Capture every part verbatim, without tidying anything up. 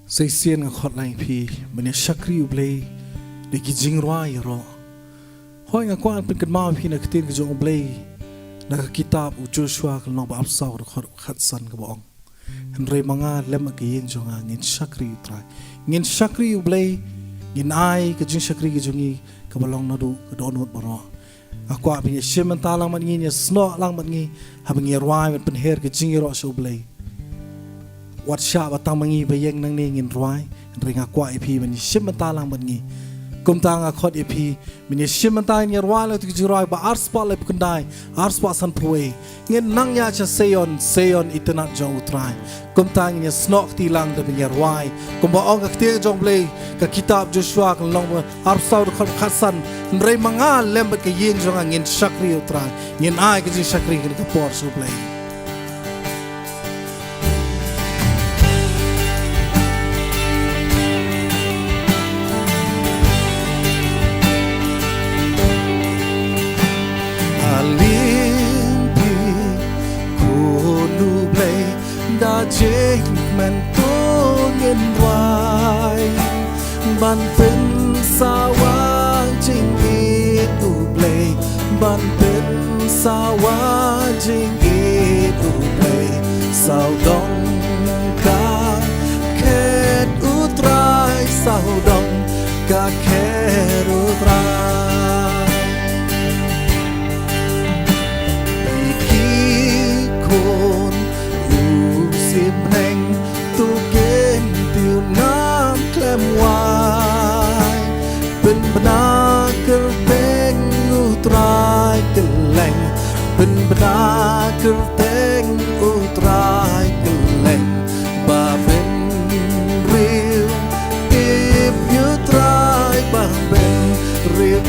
Sa shisien nga khot lang ïa phi ban ïa shakri U Blei da ki jingrwai ïaroh. Hooid, nga kwah pynkynmaw ïa phi na ka ktien ka jong U Blei na ka kitab u Joshua ka lynnong ba arphew saw, ka dkhot khatsan, kaba ong: Hynrei ma nga lem bad ka ïing jong nga ngin shakri U Trai. Ngin shakri U Blei, ngin ai ka jingshakri ka jong ngi kaba long naduh ka dohnud baroh. Nga kwah ba ngin ïa shim bynta lang bad ngi, ngin ïa snoh lang bad ngi, haba ngin ïa rwai ban pynher ka jingïaroh sha U Blei. Wat shah ba tang ma ngi ba ïeng nangne ngin rwai, hynrei nga kwah ïa phi ban ïa shim bynta lang bad ngi. Kumta nga khot ïa phi ban ïa shim bynta, ngin ïa rwai lang ïa ka jingrwai ba arspah laiphew khyndai, arspah sanphew wei. Ngin nang ïaid sha Seion, Seion itynnad jong U Trai. Kumta ngin ïa snoh kti lang da ban ïa rwai. Kumba ong ka ktien jong U Blei, ka kitab Joshua ka lynnong ba arphew saw, dkhot khatsan: Hynrei ma nga lem bad ka ïing jong nga ngin shakri U Trai. Ngin ai ka jingshakri kane ka por sha U Blei. Halim phi khun U Blei, da jingkmen to ngin rwai ban pynsawa jingïeit U Blei, ban pynsawa jingïeit U Blei. Sawdong ka khet U Trai, sawdong ka khet U Trai. Phi ki khun u symbneng, to kyntiew nam khlem wai. Pynbna kyrteng U Trai kylleng, pynbna kyrteng U Trai kylleng. Ba pynriew im ïa U Trai, ba pynriew im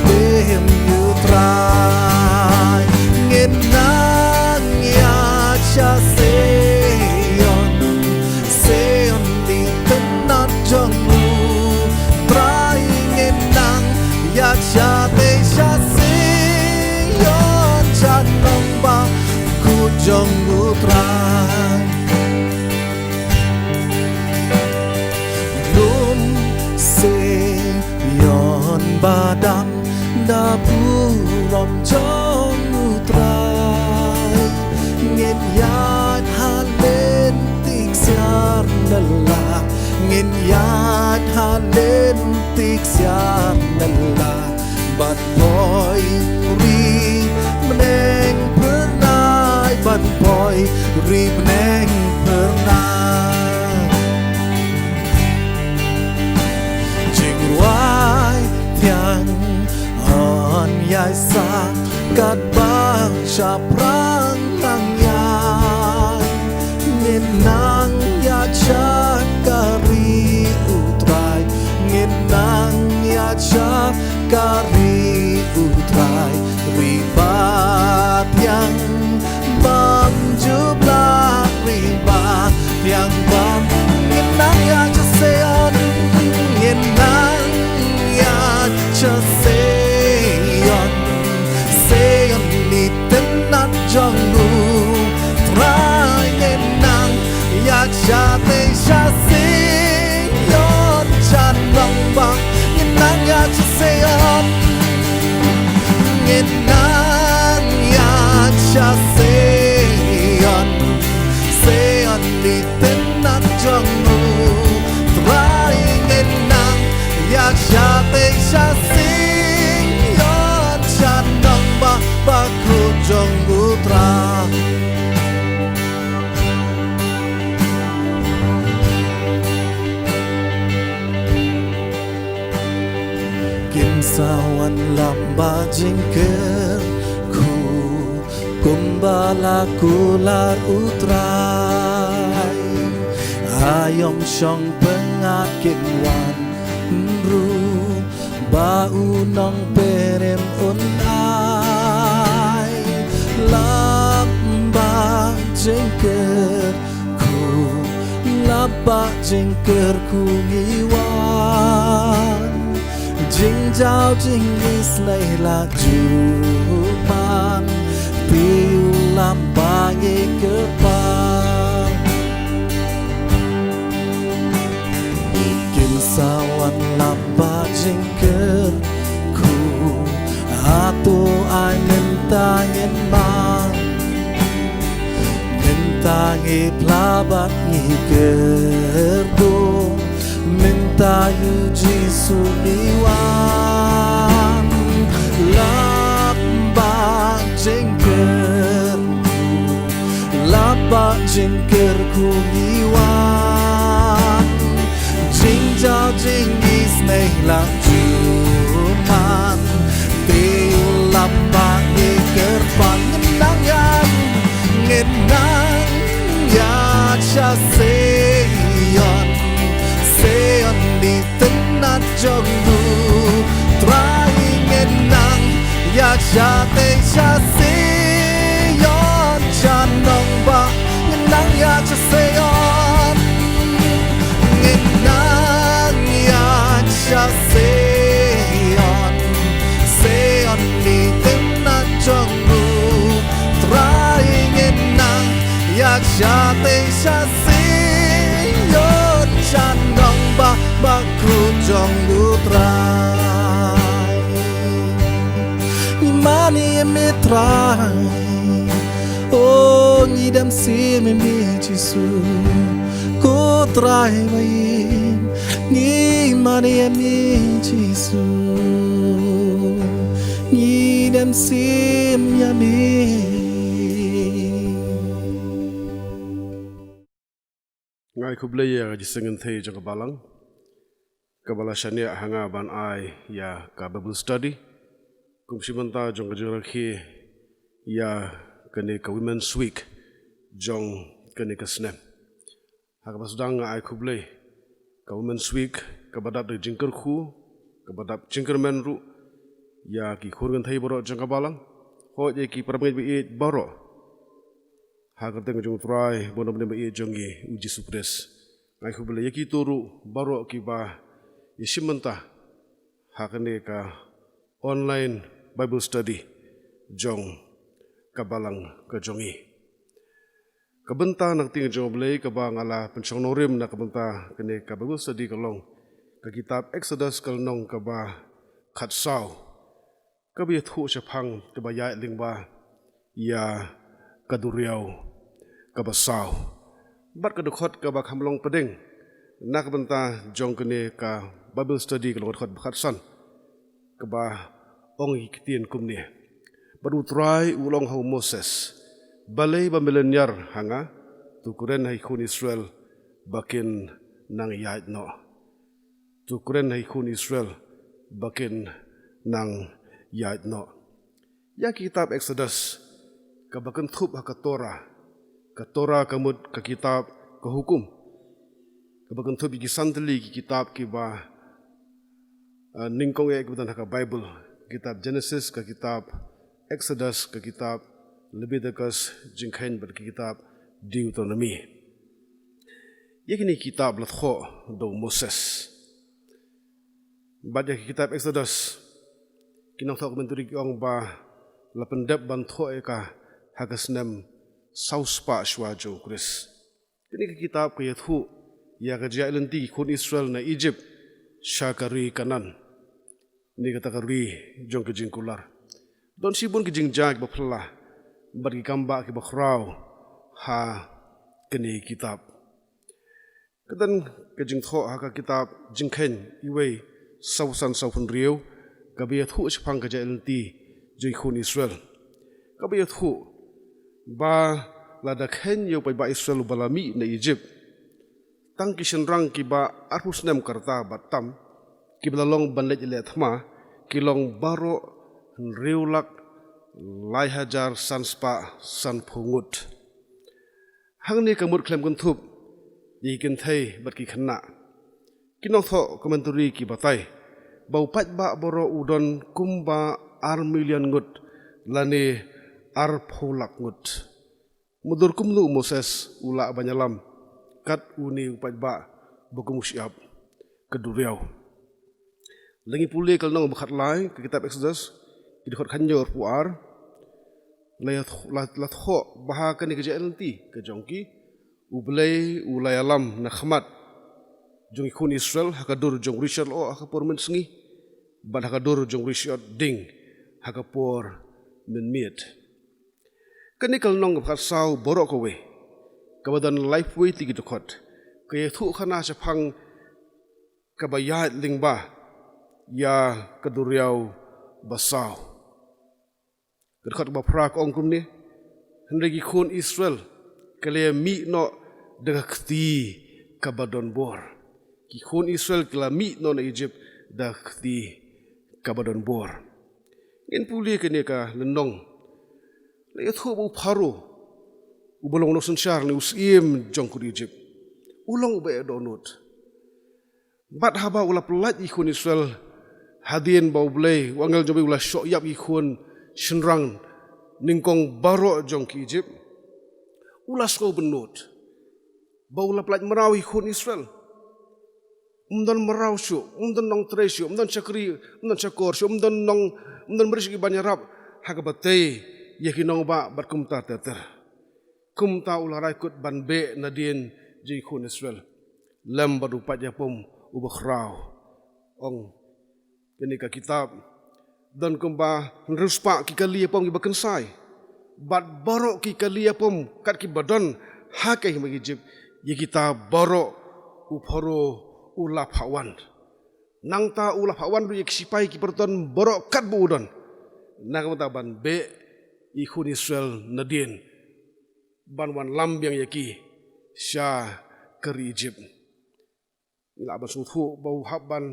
ïa U Trai. Ngin nang ïaid sha Seion, Seion itynnad jong U Trai. Ngin nang ïaid shatei sha Seion, sha nongbah khuid jong U Trai. Lum Seion ba dang da burom jong U Trai. Ngin ïaid ha lynti ksiar na la, ngin ïaid ha lynti ksiar na la. Ban poi ri bneng phyrnai, ban poi ri bneng phyrnai. Jingrwai thiang yn ïaisah katba shaphrang nang ïaid. Ngin nang ïaid sha ka ri U Trai, ngin nang ïaid sha ka ri U Trai. Ri ba thiang bym ju blah, ri ba thiang bym. Ngin nang ïaid sha Seion, ngin nang ïaid sha Seion, Seion itynnad jong U Trai. Ngin nang ïaid shatei sha Seion, sha nongbah. Ngin nang ïaid sha Seion, ngin nang ïaid sha Seion, Seion itynnad jong U Trai. Ngin nang ïaid shatei sha Seion, sha nongbah bakhuid jong U Trai. Kin sa wan lamba jingkyrkhu kumba la kular U Trai. Aïom shong pyngngad kin wan ruh ba U Nongpynim un ai. Lamba jingkyrkhu, lamba jingkyrkhu ngi wan. Jingjaw jingisynei la ju pan, phi U lamba ngi kyrpad. jingkyrkhu, hato ai mynta ngin man? Mynta ngi phla bad ngi kyrduh, mynta ïa u Jisu ngi wan. Lap bad jingkyrkhu, lap bad jingkyrkhu ngi wan. Jingjia jingisynei la ju man, te lap bad ngi kyrpad. Ngin nang ïa, ngin nang ïa sha Sion, Sion di tynnad jong u Trai. Ngin nang ïa shatei sha Sion, sha nongbah. Ngin nang ïa sha Sion, ngin nang ïa sha Sion, Sion di tynnad jong u Trai. Ngin nang ïa shatei sha Sion, sha nongbah bakhuid jong u Trai. Ngi mane ïa me Trai, o ngi dem sim ïa me Jisu, ko Trai ba im. Ngi mane ïa me Jisu, ngi dem sim ïa me. Nga ai khublei ïa ka jingïaseng kynthei jong ka balang kaba la shaniah ha nga ban ai ïa ka Bible study kum shi bynta jong ka jingrakhe ïa kane ka Women's Week jong kane ka snem. Ha kaba sdang nga ai khublei ka Women's Week kaba dap da ka jingkyrkhu, kaba dap jingkyrmen ruh ïa ki khun kynthei baroh jong ka balang, hooid ïa ki para bangeit ba ïeit baroh ha ka kyrteng jong u Trai bad u Nongpynim ba ïeit jong ngi u Jisu Khrist. Nga ai khublei ïa kito ruh baroh kiba ïashim bynta ha kane ka online Bible study jong ka balang ka jong ngi. Ka bynta na ka ktien jong U Blei kaba nga la pynshong nongrim na ka bynta kane ka Bible study ka long ka kitab Exodus ka lynnong kaba khatsaw, kaba ïathuh shaphang kaba ïaid lyngba ïa ka duriaw kaba saw. Bad ka dkhot kaba kham long pdeng na ka bynta jong kane ka Bible study ka long ka dkhot ba khatsan, kaba ong ïa ki ktien kumne: Bad u Trai u la ong ha u Moses, balei ba me lynñiar ha nga? To kren ha ki khun Israel ba kin nang ïaid noh. To kren ha ki khun Israel ba kin nang ïaid noh. Ïa ka kitab Exodus kaba kynthup ha ka Torah. Ka Torah ka mut ka kitab ka hukum, kaba kynthup ïa ki san tylli ki kitab kiba, ah, nyngkong eh kiba don ha ka Bible. Kitab Genesis, ka kitab Exodus, ka kitab Leviticus, Jingkheiñ bad ka kitab Deuteronomy. Ïa kine ki kitab la thoh da u Moses. Bad ïa ka kitab Exodus, ki nongthoh commentary ki ong ba la pyndep ban thoh ïa ka ha ka snem saw spah shuwa jong u Khrist. Kine ki kitab ki ïathuh ïa ka jingïaid lynti ki khun Israel na Egypt sha ka ri Kanaan, ne kata ka ri jong ka jingkular. Don shibun ki jingjia kiba phylla bad ki kambah kiba khraw ha kine ki kitab. Ka don ka jingthoh ha ka kitab Jingkheiñ uwei saw san saw phew hynriew, kaba ïathuh shaphang ka jingïaid lynti jong ki khun Israel, kaba ïathuh ba lada kheiñ ïa u paidbah Israel uba la mih na Egypt, tang ki shynrang kiba arphew snem ka rta bad tam, kiba la long ban leit ïaleh thma, ki long baroh hynriew lak lai hajar san spah san phew ngut. Hangne ka mut khlem kynthup ïa ki kynthei bad ki khynnah. Ki nongthoh commentary ki batai ba u paidbah baroh u don kumba ar million ngut lane arphew lak ngut. Mutdur kumno u Moses u lah ban ïalam kat une u paidbah ba kum u shyiap ka duriaw? Lada ngi pule ka lynnong ba khatlai ka kitab Exodus, ki dkhot khathynñiew arphew ar, la ïa th-, la, la thoh ba ha kane ka jingïaid lynti ka jong ki, U Blei u la ïalam na khmat jong ki khun Israel ha ka dur jong u riewshah lyoh ha ka por mynsngi. bad ha ka dur jong u rishot ding ha ka por mynmiet. Kane ka lynnong kaba khatsaw baroh kawei, kaba don laiphew tylli ki dkhot, ka ïathuhkhana shaphang kaba ïaid lyngba ïa ka duriaw basaw. Ka dkhot ba phra ka ong kumne: Hynrei ki khun Israel ki la mih noh da ka kti kaba don bor. Ki khun Israel ki la mih noh na Ijipt da ka kti kaba don bor. Ngin pule kane ka lynnong, la ïathuh ba u Pharaoh, uba long u nongsynshar ne u syiem jong ka ri Ijipt, u long uba eh dohnud. Bad haba u la pyllait ïa ki khun Israel, hadien ba U Blei, u angel jong U Blei u la shoh ïap ïa ki khun shynrang nyngkong baroh jong ki Ijipt, u la sngew bynnud ba u la pyllait mraw ïa ki khun Israel. Um don mraw shuh, um don nongtrei shuh, um don shakri, um don shakor shuh, um don nong, um don mrad shuh ki ban ïarap ha kaba tei ïa ki nongbah bad kumta ter ter. Kumta u la rai kut ban beh nadien jong ki khun Israel lem bad u paid ïapom uba khraw. Ong kane ka kitab, don kumba hynriew spah ki kali ïapom kiba kynsai, bad baroh ki kali ïapom kat kiba don ha ka hima Ijipt, ïa kita baroh u Pharaoh u la phah wan. Nangta u la phah wan ruh ïa ki shipai ki pyrton baroh katba u don, na ka bynta ban beh ïa ki khun Israel nadien, ban wanlam biang ïa ki sha ka ri Ijipt. Ngi lah ban sngewthuh ba u hap ban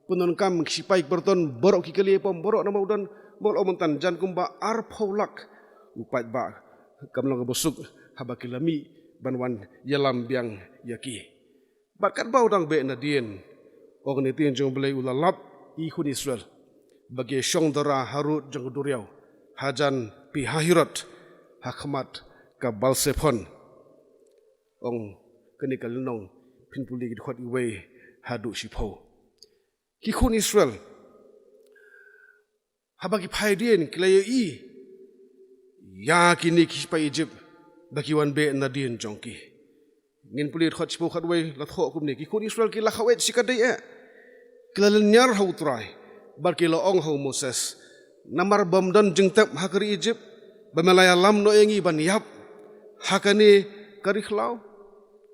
pyndonkam ki shipai ki pyrton baroh, ki kali ïapom baroh, namar u don, ba u la ong mynta, jan kumba arphew lak u paidbah. Kam long kaba suk haba ki la mih ban wan ïalam biang ïa ki. Bad katba u dang beh nadien, ong ka ktien jong U Blei, u la lap ïa ki khun Israel ba ki shong dara harud jong ka duriaw, hajan Pi-hahiroth, ha khmat ka Baal-zephon. Ong kane ka lynnong, phin pule ki dkhot wei haduh shiphew. Ki khun Israel, haba ki phai dien, ki la ïohi ïa kine ki shipai Ijipt ba ki wan beh nadien jong ki. Ngin pule dkhot shiphew khatwei, la thoh kumne: Ki khun Israel ki la khaweit shikatdei eh, ki la lynñiar ha U Trai, bad ki la ong ha u Moses: Namar bym don jingtep ha ka ri Ijipt, ba me la ïalam noh ïa ngi ban ïap ha kane ka ri khlaw?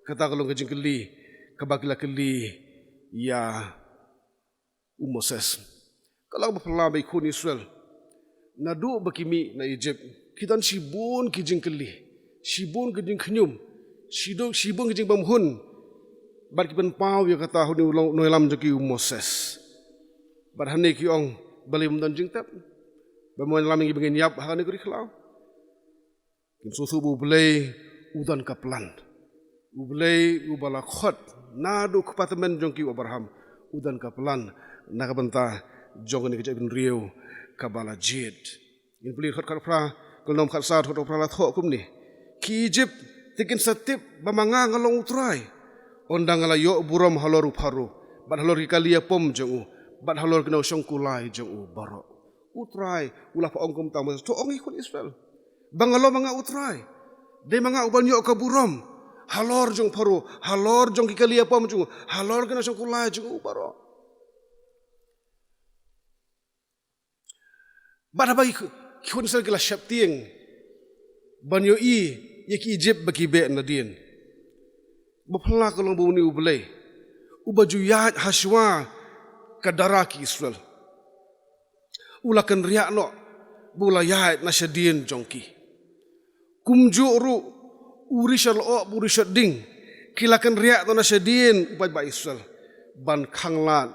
Kata ka long ka jingkylli kaba ki la kylli ïa u Moses. Ka long ba phylla ba ki khun Israel, naduh ba ki mih na Ijipt, ki don shibun ki jingkylli, shibun ki jingkhñium, shidu-, shibun ki jingbymhun. Bad ki pynpaw ïa kata ha une u long-, nongïalam jong ki, u Moses. Bad hangne ki ong: Balei ym don jingtep ba me wan ïalam ïa ngi ba ngin ïap ha kane ka ri khlaw? Kim sngewthuh ba U Blei u don ka plan. U Blei uba la khot naduh kpa tymmen jong ki, u Abraham, u don ka plan na ka bynta jong kane ka jaitbynriew kaba la jied. Ngin pule dkhot khatphra, ka lynnong khatsaw, dkhot khatphra, la thoh kumne: Ki Ijipt te kin sa tip ba ma nga nga long U Trai, ynda nga la ïoh burom halor u Pharaoh, bad halor ki kali ïapom jong u, bad halor ki nongshong kulai jong u baroh. U Trai u la phah ong kumta ha u Moses: To ong ïa ki khun Israel ba nga long ma nga U Trai. Dei ma nga uban ïoh ka burom halor jong u Pharaoh, halor jong ki kali ïapom jong u, halor ki nongshong kulai jong u baroh. Bad haba ki, ki khun Israel ki la sheptieng ban ïohi ïa ki Ijipt ba ki beh nadien, ba phylla ka long ba une U Blei, uba ju ïaid hashwa ka dara ki Israel, u la kynriah noh ba u la ïaid na shadien jong ki. Kumjuh ruh u rishot lyoh bad u rishot ding, ki la kynriah noh na shadien u paidbah Israel, ban khanglad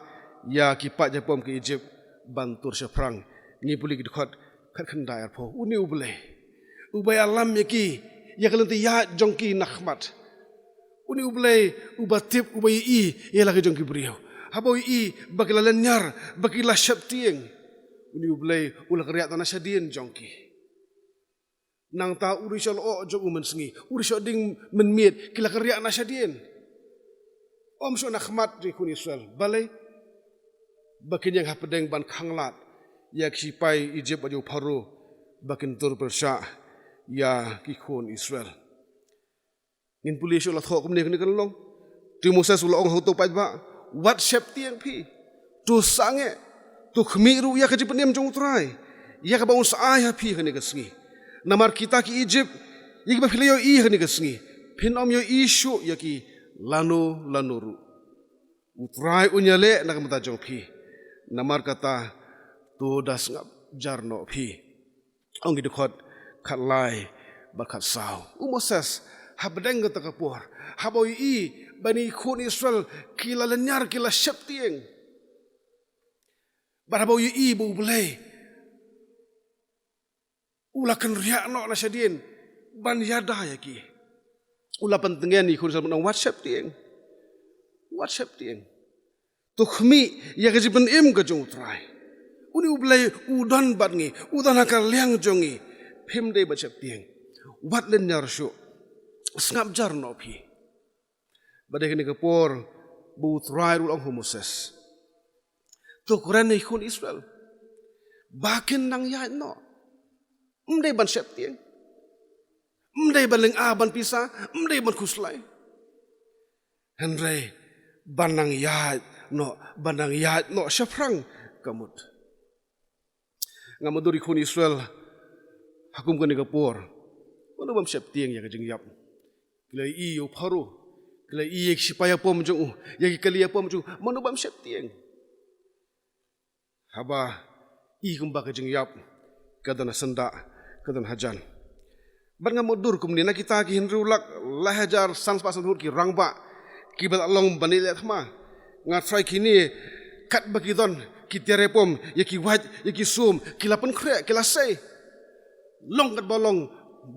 ïa ki paid ïapom ki Ijipt ban tur shaphrang. Ngi pule ki dkhot khatkhyndai arphew. Une U Blei uba ïalam ïa ki, ïa ka lynti ïaid jong ki na khmat. Une U Blei uba tip, uba ïohi ïa la ki jong ki briew. Haba u ïohi ba ki la lynñiar, ba ki la sheptieng, une U Blei u la kynriah noh na shadien jong ki. Nangta u rishot lyoh jong u mynsngi, u rishot ding mynmiet, ki la kynriah na shadien. Ym shuh na khmat jong ki khun Israel. Balei? Ba kin ïeng hapdeng ban khanglad ïa ki shipai Ijipt bad ïa u Pharaoh, ba kin tur pyrshah ïa ki khun Israel. Ngin pule shuh, la thoh kumne ha kane ka lynnong. Te u Moses u la ong ha uto u paidbah: Wat sheptieng phi, to sangeh, To khmih ruh ïa ka jingpynim jong U Trai, ïa kaba un sa ai ha phi ha kane ka sngi. Namar kita ki Ijipt, ïa kiba phi la ïohi ha kane ka sngi, phin ym ïohi shuh ïa ki lano lano ruh. U Trai un ïaleh na ka bynta jong phi. Namar kata, to da sngap jar noh phi. Ong ki dkhot khatlai bad khatsaw. U Moses, hapdeng kata ka por, haba u ïohi ba ki khun Israel ki la lynñiar, ki la sheptieng, bad haba u ïohi ba U Blei u la kynriah noh na shadien ban ïada ïa ki, u la pyntngen ïa ki khun Israel ban ong, wat sheptieng. Wat sheptieng. To khmih ïa ka jingpynim ka jong U Trai. Une U Blei u don bad ngi, u don ha ka liang jong ngi. Phim dei ban sheptieng. Wat lynñiar shuh. Sngap jar noh phi. Bad ha kane ka por, ba U Trai ruh u la ong ha u Moses, to kren ïa ki khun Israel ba kin nang ïaid noh. Ym dei ban sheptieng. Ym dei ban lynga ban pisa, ym dei ban khuslai. Hynrei ban nang ïaid noh, ban nang ïaid noh shaphrang ka mut. Ngam dur ki khun Israel ha kum kane ka por, mano bym sheptieng ïa ka jingïap. Ki la ïohi ïa u Pharaoh, ki la ïohi ïa ki shipai ïapom jong u, ïa ki kali ïapom jong u, mano bym sheptieng. Haba i kumba ka jingïap ka don ha syndah, ka don hajan. Bad ngam dur kumne, na kita ki hynriew lak lai hajar san spah san ngut ki rangbah kiba la long ban ïaleh thma. Nga tharai kine katba ki don, ki tiar ïapom, ïa ki wait, ïa ki sum, ki la pynkhreh, ki la sei. Long katba long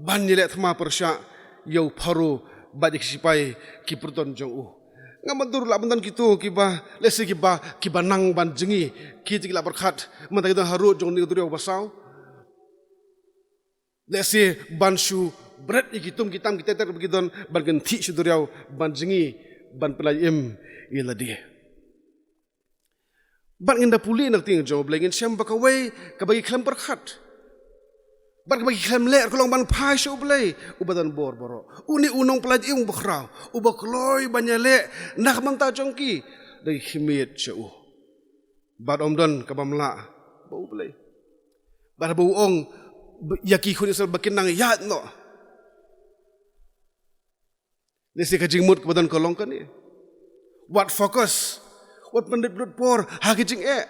ban ïaleh thma pyrshah ïa u Pharaoh bad ïa ki shipai ki pyrton jong u. Ngam dur lah ban don kito kiba, lehse kiba, kiba nang ban jngi, kita ki la pyrkhat, mynta ki don harud jong kane ka duriaw basaw. Lehse ban shu bret ïa ki tum ki tam ki ter ter ba ki don ban kynthih sha duriaw ban jngi, ban pynlait im ïa lade. Bad ngin da pule na ka ktien jong U Blei, ngin shem ba kawei kaba ki khlem pyrkhat bad kaba ki khlem leh ka long ban phai sha U Blei uba don bor baroh, une u nongpynlait im bakhraw, uba kloi ban ïaleh na ka bynta jong ki, da ki khmih sha u. Bad ym don kaba mlah bad U Blei. Bad haba u ong ïa ki khun Israel ba kin nang ïaid noh, lehse ka jingmut kaba don ka long kane: wat focus, wat pynlut por ha ki jingeh,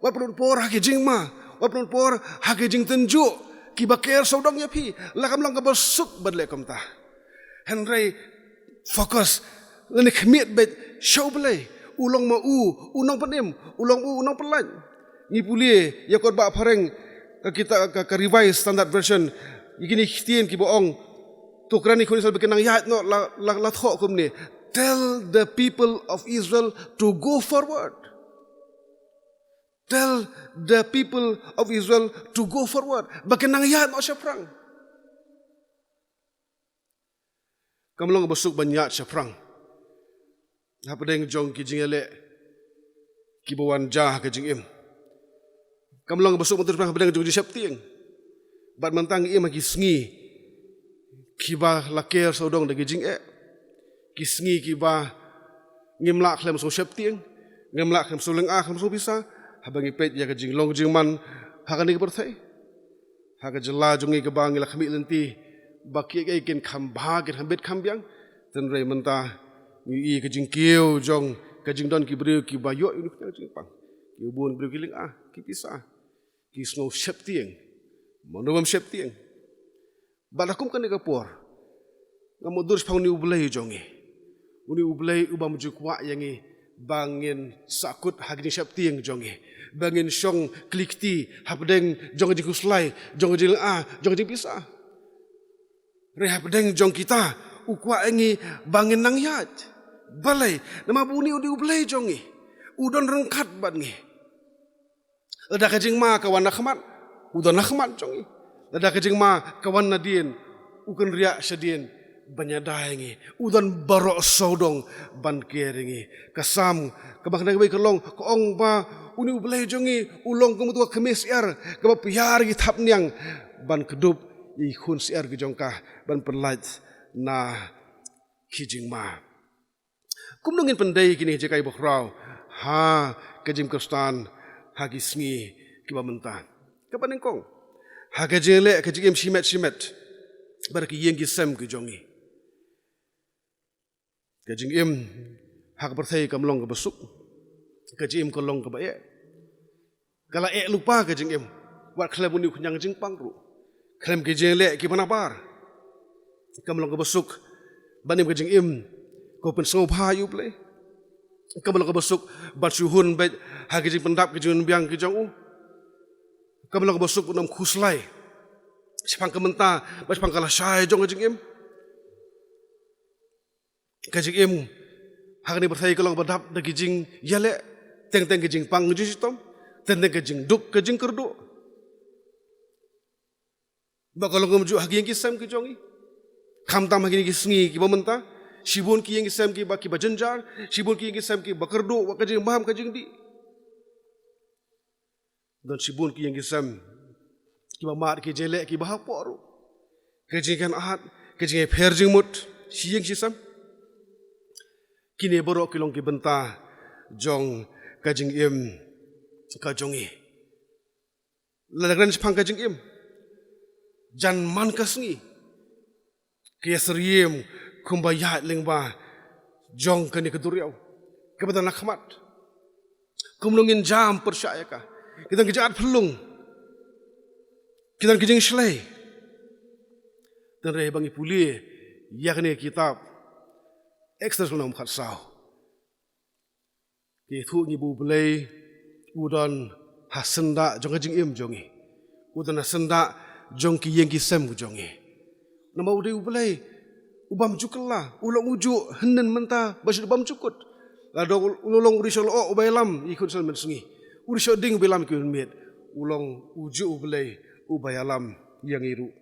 wat pynlut por ha ki jingma, wat pynlut por ha ki jingtynjuh kiba ker sawdong ïa phi. La kam long kaba suk ban leh kumta. Hynrei focus lane khmih beit sha U Blei. U long ma u u nongpynim, u long ma u u nongpynlait. Ngi pule ïa ka Bah Phareng, ka kita, ka, ka Revised Standard Version, ïa kine ki ktien kiba ong, to kren ïa ki khun Israel ba kin nang ïaid noh, la, la, la thoh kumne: Tell the people of Israel to go forward. Tell the people of Israel to go forward. Ba kin nang ïaid noh shaphrang. Kam long kaba suk ban ïaid shaphrang hapdeng jong ki jingïaleh kiba wan jia ha ka jingim. Kam long kaba suk ban tur shaphrang hapdeng jong ki jingsheptieng. Bad mynta ngi im ha ki sngi kiba la ker sawdong da ki jingeh. Ki sngi kiba ngim lah khlem sngew sheptieng, ngim lah khlem sngew lynga, khlem sngew pisa, haba ngi peit ïa ka jinglong jingman ha kane ka pyrthei. Ha ka jylla jong ngi kaba ngi la khmih lynti ba kiei kiei kin kham bha, kin kham bit kham biang. Hynrei mynta ngi ïohi ka jingkiew jong ka jingdon ki briew kiba ïoh ïa une u khñiang jingpang. Ki bun briew ki lynga, ki pisa, ki sngew sheptieng. Mano bym sheptieng. Bad ha kum kane ka por, ngam dur shaphang une U Blei jong ngi. Une U Blei u bym ju kwah ïa ngi ba ngin sahkut ha ka jingsheptieng jong ngi, ba ngin shong kli kti hapdeng jong ka jingkhuslai, jong ka jinglynga, jong ka jingpisa. Hynrei hapdeng jong kita u kwah ïa ngi ba ngin nang ïaid. Balei? Namar ba une, une U Blei jong ngi u don ryngkat bad ngi. Lada ka jingma ka wan na khmat, u don na khmat jong ngi. Lada ka jingma ka wan nadien, u kynriah shadien ban ïada ïa ngi. U don baroh sawdong ban ker ïa ngi. Ka Salm kaba khyndai kawei ka long, ka ong ba une U Blei jong ngi u long kum uto u khmih syiar kaba pynhiar ïa ki thapniang ban kdup ïa ki khun syiar ki jong ka, ban pynlait na ki jingma. Kumno ngin pyndei kine ki jinghikai bakhraw ha ka jingkhristan, ha ki sngi kiba mynta. Kaba nyngkong, ha ka jingleh ka jingim shimet shimet bad ki ïing ki sem ki jong ngi. Ka jingim ha ka pyrthei kam long kaba suk. Ka jingim ka long kaba eh. Ka la eh lypa ka jingim. Wat khlem une u khñiang jingpang ruh, khlem ki jingleh kiba nabar, kam long kaba suk ban im ka jingim ka pynsngewbha ïa U Blei. Kam long kaba suk ban shu hun beit ha ki jingpyndap ki jingbiang ki jong u. Kam long kaba suk ban ym khuslai shaphang ka mynta bad shaphang ka lashai jong ka jingim. Ka jingim ha kane ka pyrthei ka long ba dap da ki jingïaleh, teng teng ki jingpang jingshitom, teng teng ki jingduk ki jingkyrduh. Ba ka long kumjuh ha ki ïing ki sem ki jong ngi. Khamtam ha kine ki sngi kiba mynta, shibun ki ïing ki sem kiba, kiba jynjar, shibun ki ïing ki sem kiba kyrduh, wat ka jingbam ka jingdih. Don shibun ki ïing ki sem kiba mad ki jingleh kiba hapoh ruh. Ka jingkynad, ka jingpher jingmut shi ïing shi sem. Kine baroh ki long ki bynta jong ka jingim ka jong ngi. Lada kren shaphang ka jingim, jan man ka sngi ka ïasyriem kumba ïaid lyngba jong kane ka duriaw kaba dang na khmat. Kumno ngin jam pyrshah ïa ka? Ki don ki jingad phyllung, ki don ki jingshlei. Tang hynrei ba ngi pule ïa kane ka kitab Exodus lynnong khatsaw, ki ïathuh ngi ba U Blei u don ha syndah jong ka jingim jong ngi. U don ha syndah jong ki ïing ki sem jong ngi. Namar u dei U Blei u bym ju kylla, u long u juh hynnin mynta ba shu bym ju kut. Lada u long u dei shu lyoh uba ïalam ïa ki khun sha mynsngi, u dei shu ding uba ïalam ïa ki khun miet. U long u juh U Blei uba ïalam ïa ngi ruh.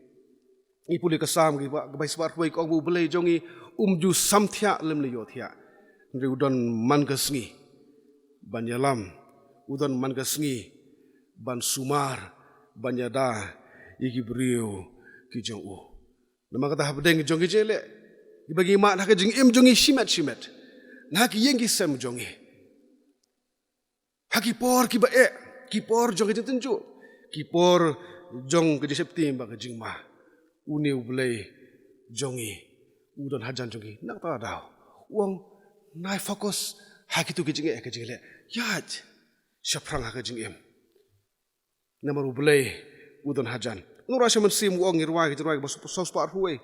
Ngi pule ka Salm kaba, kaba shispah arphew wei ka ong ba U Blei jong ngi um ju samthiah lymne ïohthiah. Hynrei u don man ka sngi ban ïalam, u don man ka sngi ban sumar, ban ïada ïa ki briew ki jong u. Namar kata hapdeng jong ki jingleh kiba ngi mad ha ka jingim jong ngi shimet shimet, na ki ïing ki sem jong ngi, ha ki por kiba eh, ki por jong ka jingtynjuh, ki por jong ka jingsheptieng bad ka jingma, une U Blei jong ngi u don hajan jong ngi. Na kata ka daw u ong, nai focus ha kito ki jingeh, ka jingleh, ïaid shaphrang ha ka jingim. Namar U Blei u don hajan. Ngi rwai sha Mynsiem, u ong, ngi rwai ka jingrwai kaba sawspah arphew wei: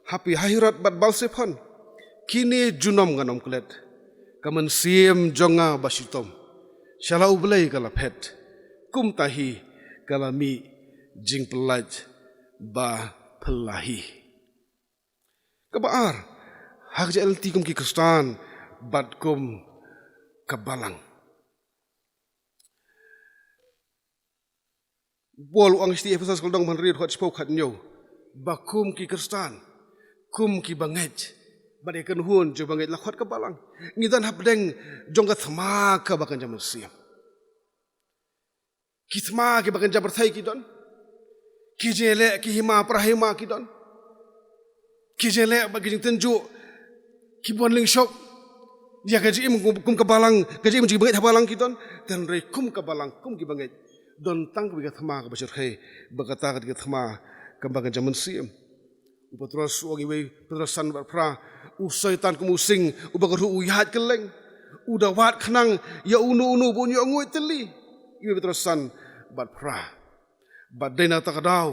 Ha phi, ha Herod bad Baal-zephon, kine junom ngan ym klet. Ka mynsiem jong nga ba shitom sha la U Blei ka la phet, kumta hi ka la mih jingpyllait ba phylla hi. Kaba ar, ha ka jingïaid lynti kum ki Khristan bad kum ka Balang. U Paul u ong sha ki Ephesos ka lynnong ba hynriew, dkhot shiphew khathynñiew, ba kum ki Khristan, kum ki bangeit, bad ïa ka kynhun jong bangeit, la khot ka Balang, ngi don hapdeng jong ka thma kaba kynja mynsiem. Ki thma kiba kynja pyrthei ki don, ki jingleh, ki hima para hima ki don, ki jingleh bad ki jingtynjuh kiba wan lyngshop ïa ka jingim kum, kum ka Balang, ka jingim jong ki bangeit ha Balang ki don. Tang hynrei kum ka Balang, kum ki bangeit, don tang kawei ka thma kaba shyrkhei, bad kata ka dei ka thma kaba kynja mynsiem. U Petros u ong, iwei Petros san bad phra, u Soitan kum u sing uba kyrhuh u ïaid kylleng, u da wad khnang ïa uno uno ba un ïoh nguid tylli. Iwei Petros san bad phra. Bad dei na kata ka daw,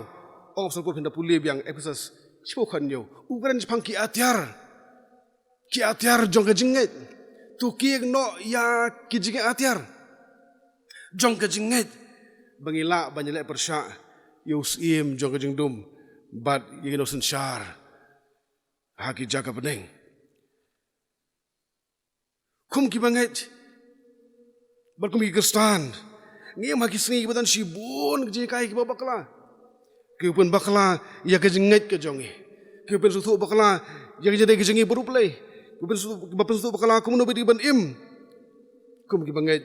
ong u Apostol Paul, phin da pule biang Ephesos shiphew khathynñiew, u kren shaphang ki atiar, ki atiar jong ka jingngeit. To kieng noh ïa ki jingngeit, atiar jong ka jingngeit, ba ngin lah ban ïaleh pyrshah ïa u syiem jong ka jingdum bad ïa ki nongsynshar ha ki jaka bneng. Kum ki bangeit bad kum ki Khristan, ngi im ha ki sngi kiba don shibun ki jinghikai kiba bakla, kiba pynbakla ïa ka jingngeit ka jong ngi, kiba pynsngewthuh bakla ïa ka jingdei ka jong ngi bad U Blei, kiba pynsngewthuh, kiba pynsngewthuh bakla kumno ba dei ban im kum ki bangeit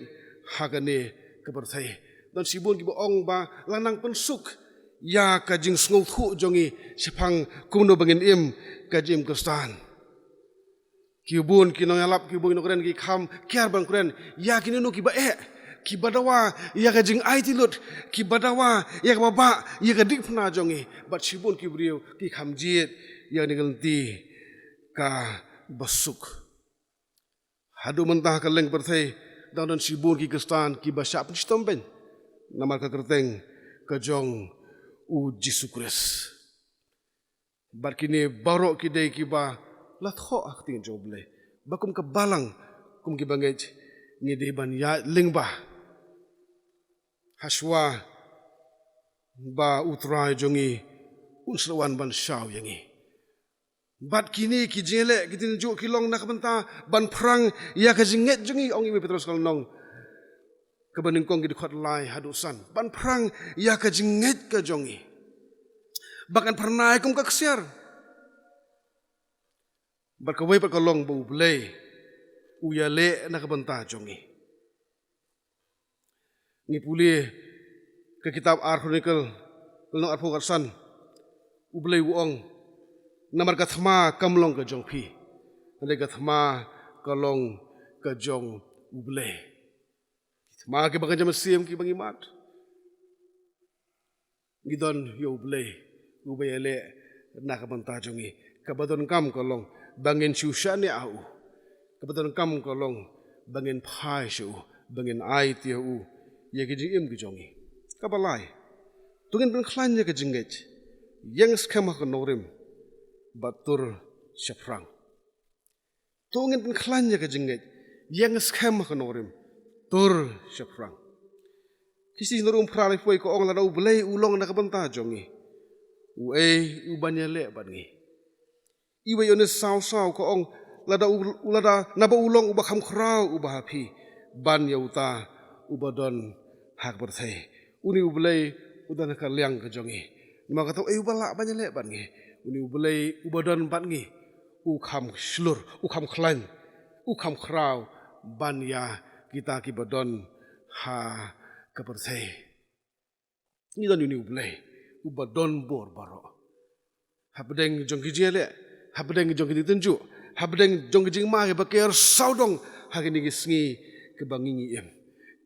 ha kane ka pyrthei. Don shibun kiba ong ba la nang pynsuk ïa ka jingsngewthuh jong ngi shaphang kumno ba ngin im ka jingim Khristan. Kiba bun ki nongïalap, kiba bun ki nongkren ki kham kiar ban kren ïa kino kino kiba eh, Kiba dawa ïa ka jingaiti lut, kiba dawa ïa kaba bha ïa ka dikphna jong ngi, bad shibun ki briew ki kham jied ïa kane ka lynti kaba suk. Haduh mynta ha ka lyngkha pyrthei dang don shibun ki Khristan kiba shah pynshitom beiñ namar ka kyrteng ka jong u Jisu Khrist. Bad kine baroh ki dei kiba la thoh ha ka ktien jong U Blei ba kum ka balang, kum kiba ngeit, ngi dei ban ïaid lyngba hashwa ba U Trai jong ngi un sa wan ban shaw ïa ngi. Bad kine ki jingïaleh ki tynjuh ki long na ka bynta ban phrang ïa ka jingngeit jong ngi, ong i Petros ka lynnong kaba nyngkong, ki dkhot lai haduh san, ban phrang ïa ka jingngeit ka jong ngi. Ba kan phyrnai kum ka ksiar. Bad kawei pat ka long ba U Blei u ïaleh na ka bynta jong ngi. Ngi pule ka kitab Ar Chronicle, lynnong arphew khatsan, U Blei u ong, namar ka thma kam long ka jong phi, hynrei ka thma ka long ka jong U Blei. Ki thma kiba kynja mynsiem kiba ngi mad, ngi don ïa U Blei uba ïaleh na ka bynta jong ngi. Kaba donkam ka long ba ngin shu shaniah ha u. Kaba donkam ka long ba ngin phai sha u, ba ngin aiti ha u ïa ki jingim ki jong ngi. Kaba lai, to ngin pynkhlaiñ ïa ka jingngeit, ïeng skhem ha ka nongrim bad tur shaphrang. To ngin pynkhlaiñ ïa ka jingngeit, ïeng skhem ha ka nongrim, tur shaphrang. Ki Shithi Jingthoh Rum phra, lai phew wei ka ong, lada U Blei u long na ka bynta jong ngi, uei uban ïaleh bad ngi? Iwei ïa une saw saw ka ong, lada u, u lada naba u long uba kham khraw uba ha phi ban ïa uta uba don ha ka pyrthei. Une U Blei u don ha ka liang ka jong ngi. Namar kata uei uba lah ban ïaleh bad ngi? Une U Blei uba don bad ngi u kham shlur, u kham khlaiñ, u kham khraw ban ïa kita kiba don ha ka pyrthei. Ngi don ïa une U Blei uba don bor baroh. Hapdeng jong ki jingïaleh, hapdeng jong ki jingtynjuh, hapdeng jong ki jingma kiba ker sawdong ha kine ki sngi kiba ngi ngi im,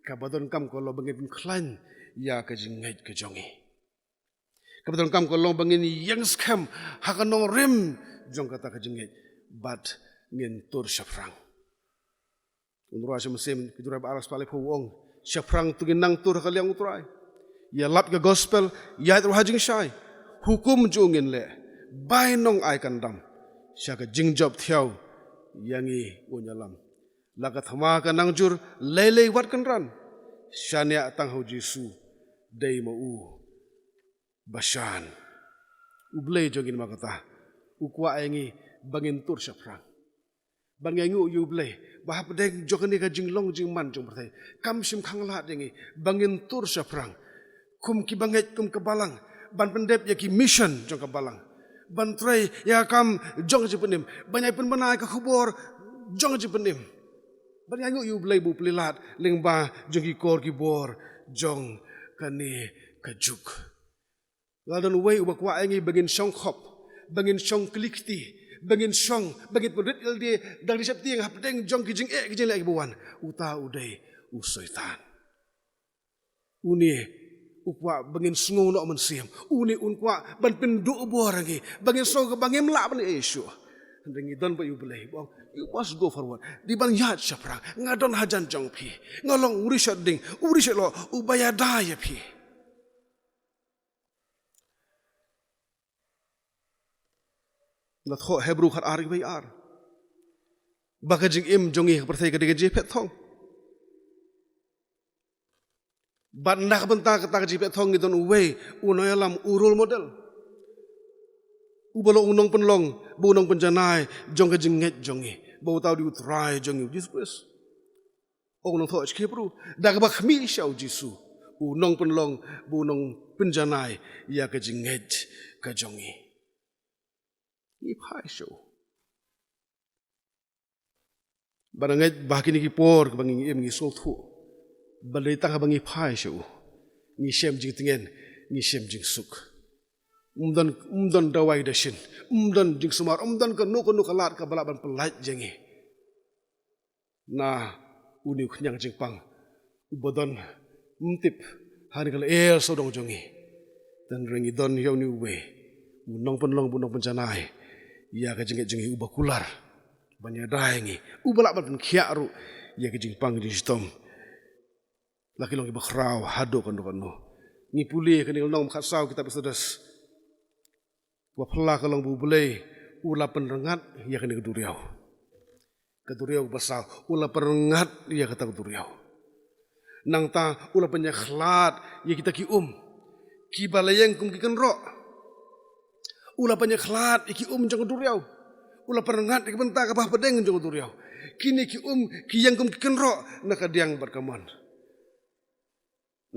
kaba donkam ka long ba ngin pynkhlaiñ ïa ka jingngeit ka jong ngi. Kaba donkam ka long ba ngin ïeng skhem ha ka nongrim jong kata ka jingngeit bad ngin tur shaphrang. U Trai Mynsiem, Ka Jingïaroh Baar spah laiphew u ong, shaphrang to ngin nang tur ha ka liang U Trai. Ïalap ka gospel, ïaid ruh ha jingshai. Hukum jong u ngin leh, bai nong ai kyndam, sha ka jingjop thiaw ïa ngi un ïalam. La ka thma ka nang jur, lei lei wat kynran, shaniah tang ha U Jisu, dei ma u ba shan. U Blei jong ngi namar kata u kwah ïa ngi ba ngin tur shaphrang. Ban ïanguh ïa U Blei ba hapdeng jong kane ka jinglong jingman jong pyrthei, kam shym khang lad ïa ngi ba ngin tur shaphrang kum kiba ngeit, kum ka balang, ban pyndep ïa ki mission jong ka balang, ban trei ïa ka kam jong ka jingpynim, ban ïai pynbna ïa ka khubor jong ka jingpynim, ban ïanguh ïa U Blei ba u plie lad lyngba jong ki kor ki bor jong kane ka juk. La don uwei uba kwah ïa ngi ba ngin shong khop, ba ngin shong kli kti, ba ngin shong, ba ngin pynrit ïalade da ka jingsheptieng hapdeng jong ki jingeh ki jingleh kiba wan. Uta u dei u Soitan. Une u kwah ba ngin sngew noh mynsiem. Une un kwah ban pynduh bor ïa ngi ba ngin sngew ba ngim lah ban ïasuk. Hynrei ngi don bad U Blei ba ong, "You must go forward." Dei ban ïaid shaphrang. Nga don hajan jong phi. Nga long u riewshah ding, u riewshah lyoh, uba ïada ïa phi. La thoh Hebru khat ar, wei ar, ba ka jingim jong ngi ha pyrthei ka dei ka jingphet thong. Bad na ka bynta kata ka jingphet thong ngi don uwei u nongïalam, u role model, uba long u nongpynlong, ba u nongpynjanai jong ka jingngeit jong ngi, ba uta u dei U Trai jong ngi, U Jisu Khrist. Ong u nongthoh Hebru, da kaba khmih sha U Jisu, u nongpynlong, ba u nongpynjanai ïa ka jingngeit ka jong ngi. Ngi phai sha u. Bad nga ngeit ba ha kine ki por kiba ngi im ngi sngewthuh ba dei tang haba ngi phai sha u ngi shem jingtngen, ngi shem jingsuk. Um don, um don dawai dashin, um don jingsumar, um don kano kano ka lad kaba lah ban pyllait ïa ngi na une u khñiang jingpang, Uba don, ym tip ha kane ka lyer sawdong jong ngi. Tang ngi don ïa une uwei u nongpynlong, u nongpynjanai ïa ka jingngeit jong ngi, uba kular ban ïada ïa ngi, uba lah ban pynkhiah ruh ïa ka jingpang jingshitom. La ki long kiba khraw haduh katno katno. Ngi pule kane ka lynnong khatsaw kitab Exodus. Kaba phylla ka long ba U Blei u la pynrngat ïa kane ka duriaw. Ka duriaw kaba saw, u la pynrngat ïa kata ka duriaw. Nangta u la pynïakhlad ïa kita ki um kiba la ïeng kum ki kynroh. U la pynïakhlad ïa ki um jong ka duriaw. U la pynrngat ïa ki bynta kaba hapdeng jong ka duriaw. Kine ki um ki ïeng kum ki kynroh na ka diang bad ka mon.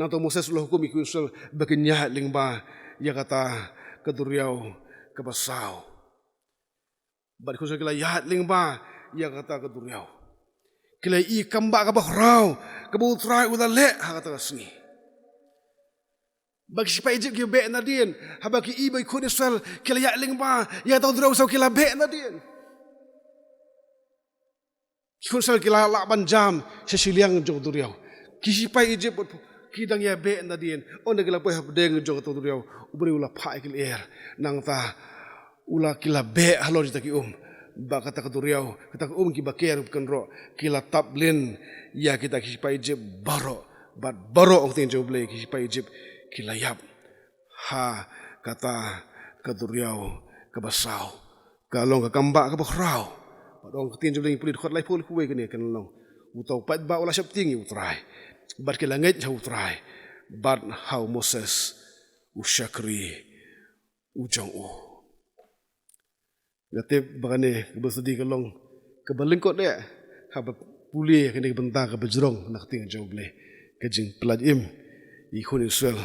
Nangta u Moses u la hukum ïa ki khun Israel ba kin ïaid lyngba ïa kata ka duriaw kaba saw. Bad ki khun Israel ki la ïaid lyngba ïa kata ka duriaw. Ki la ïohi kam ba kaba khraw kaba U Trai u la leh ha kata ka sngi. Ba ki shipai Egypt ki beh nadien haba ki ïohi ba ki khun Israel ki la ïaid lyngba ïa kata ka duriaw saw, ki la beh nadien. Ki khun Israel ki la lah ban jam sha shiliang jong ka duriaw. Ki shipai Egypt ki dang ïa beh nadien. Ynda ki la poi hapdeng jong kata ka duriaw, U Blei u la phah ïa ki lyer. Nangta u la, ki la beh halor kita ki um. Bad kata ka duriaw, kata ka um kiba ker, kynroh, ki la tap lin ïa kita ki shipai Egypt baroh. Bad baroh, ong ka ktien jong U Blei, ki shipai Egypt ki la ïap ha kata ka duriaw kaba saw. Ka long ka kam ba kaba khraw. Bad ong ka ktien jong U Blei, ngi pule dkhot laiphew, laiphew wei, kane kan long: Uta u paidbah u la sheptieng ïa U Trai, bad ki la ngeit ha U Trai bad ha u Moses u shakri u jong u. Nga tip ba kane kaba sdang ka long kaba lyngkot eh haba pule kane ka bynta kaba jrong na ka ktien jong U Blei, ka jingpyllait im ïa ki khun Israel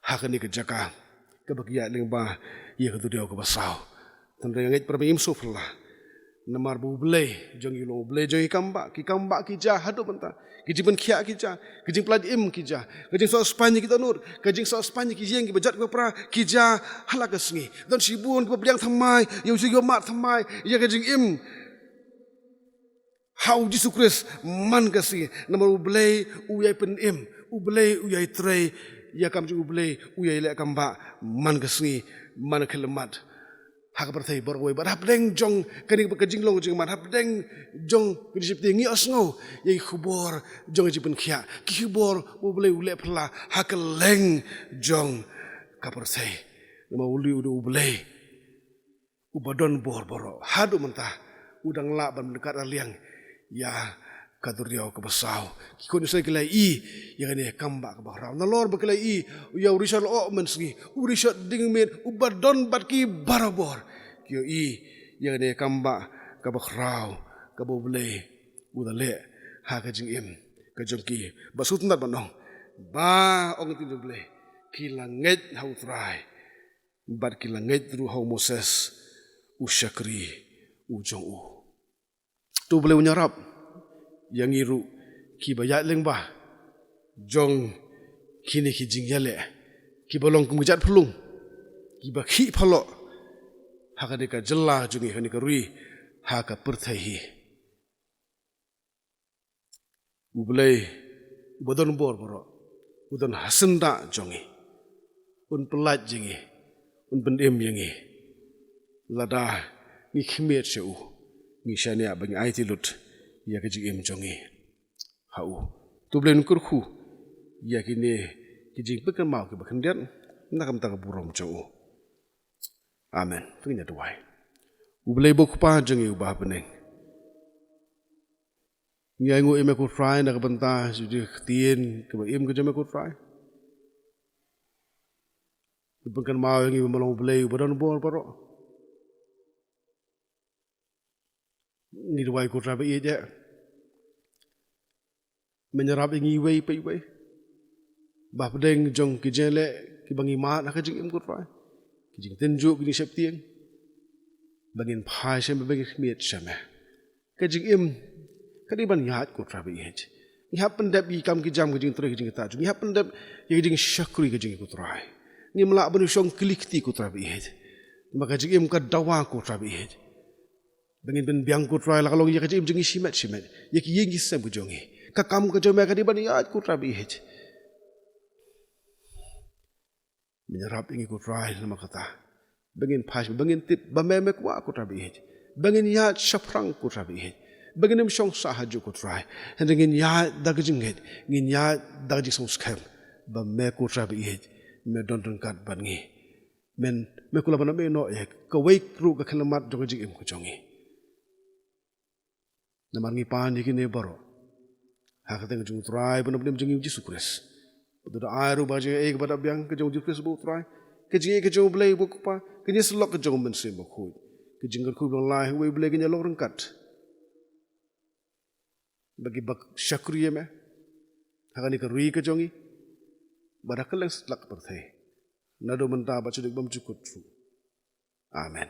ha kane ka jaka kaba ki ïaid lyngba ïa ka duriaw kaba saw. Tang nga ngeit para bangeit, im sngewphylla. Namar ba U Blei jong ngi u long U Blei jong ki kam ba, ki kam ba ki jia haduh mynta. Ki jingpynkhiah ki jia, ki jingpyllait im ki jia, ka jingsoh spah ïa ki dohnud, ka jingsoh spah ïa ki ïing kiba jot kiba pra ki jia ha la ka sngi. Don shibun kiba pdiang thymmai ïa u, ïa u mad thymmai ïa ka jingim ha U Jisu Khrist man ka sngi. Namar U Blei u ïai pynim, U Blei u ïai trei, ïa kam jong U Blei u ïai leh kam ba man ka sngi, man ka khyllipmat. Ha ka pyrthei baroh kawei, bad hapdeng jong kane ka jinglong jingman, hapdeng jong ka jingsheptieng, ngi ïohsngew ïa ki khubor jong ka jingpynkhiah, ki khubor U Blei u leh phylla ha kylleng jong ka pyrthei. Namar u la ïoh U Blei uba don bor baroh, haduh mynta u dang lah ban ryngkat ryngkat ïa ka duriaw kaba saw. Ki khun Israel ki la ïohi ïa kane ka kam ba kaba khraw. Nalor ba ki la ïohi ïa u rishot lyoh mynsngi, u rishot diengmiet uba don bad ki barabor, ki ïohi ïa kane ka kam ba kaba khraw kaba U Blei u la leh ha ka jingim ka jong ki. Ba sngewtynnat ban ong ba, ong ka ktien jong U Blei, ki la ngeit ha U Trai bad ki la ngeit ruh ha u Moses u shakri u jong u. To U Blei un ïarap ïa ngi ruh kiba ïaid lyngba jong kine ki jingïaleh kiba long kum ki jait phyllung kiba khih phyllung ha kane ka jylla jong ngi, ha kane ka ri, ha ka pyrthei hi. U Blei uba don bor baroh u don ha syndah jong ngi, un pyllait ïa ngi, un pynim ïa ngi. Lada ngi khmied sha u, ngi shaniah ba ngi aiti lut ïa ka jingim jong ngi ha u. To U Blei un kyrkhu ïa kine ki jingpynkynmaw kiba khyndiat na ka bynta ka burom jong u. Amen. To ngin ïa duwai. U Blei uba U Kpa jong ngi uba ha bneng, ngi ainguh ïa me ko Trai na ka bynta jong ka ktien kaba im ka jong me ko Trai. Ka pynkynmaw ïa ngi ba me long U Blei uba don bor baroh. Ngi duwai ko Trai ba ïeit, men ïarap ïa ngi iwei pa iwei ba hapdeng jong ki jingïaleh kiba ngi mad ha ka jingim ko Trai, ki jingtynjuh, ki jingsheptieng, ba ngin phai sha me, ba ngin khmied sha me. Ka jingim ka dei ban ïaid ko Trai ba ïeit. Ngi hap pyndep ïa ki kam ki jam, ka jingtrei, ka jingktah jong ngi, ngi hap pyndep ïa ka jingshakri ka jong ngi ko Trai. Ngim lah ban ïashong kylli kti ko Trai ba ïeit. Namar ka jingim ka dawa ko Trai ba ïeit. Ba ngin pynbiang ko Trai la ka long ïa ka jingim jong ngi shimet shimet, ïa ki ïing ki sem ka jong ngi. Ka kam ka jong me ka dei ban ïaid, ko Trai ba ïeit. Men ïarap ïa ngi, ko Trai, namar kata ba ngin phai, ba ngin tip ba me, me kwah, ko Trai ba ïeit, ba ngin ïaid shaphrang, ko Trai ba ïeit, ba ngin ym shong sah hajuh, ko Trai. Hynrei ngin ïaid da ka jingngeit, ngin ïaid da ka jingsngewskhem ba me, ko Trai ba ïeit, me don ryngkat bad ngi. Men, me kular ban ïehnoh ïa kawei ruh ka khyllipmat jong ka jingim ka jong ngi. Namar ngi pan ïa kine baroh ha ka kyrteng jong u Trai bad u Nongpynim jong ngi, u Jisu Khrist. Bad u da ai ruh ba ka jingaiei kaba da biang ka jong u Jisu Khrist bad u Trai, ka jingïeit ka jong u Blei bad u Kpa, ka jingïasyllok ka jong u Mynsiem Bakhuid, ka jingkyrkhu ba long lai ha uwei u Blei, kin ïalong ryngkat bad kiba shakri ïa me ha kane ka ri ka jong ngi, bad ha kylleng satlak ka pyrthei, naduh mynta bad sha u dei bymjukut ruh. Amen.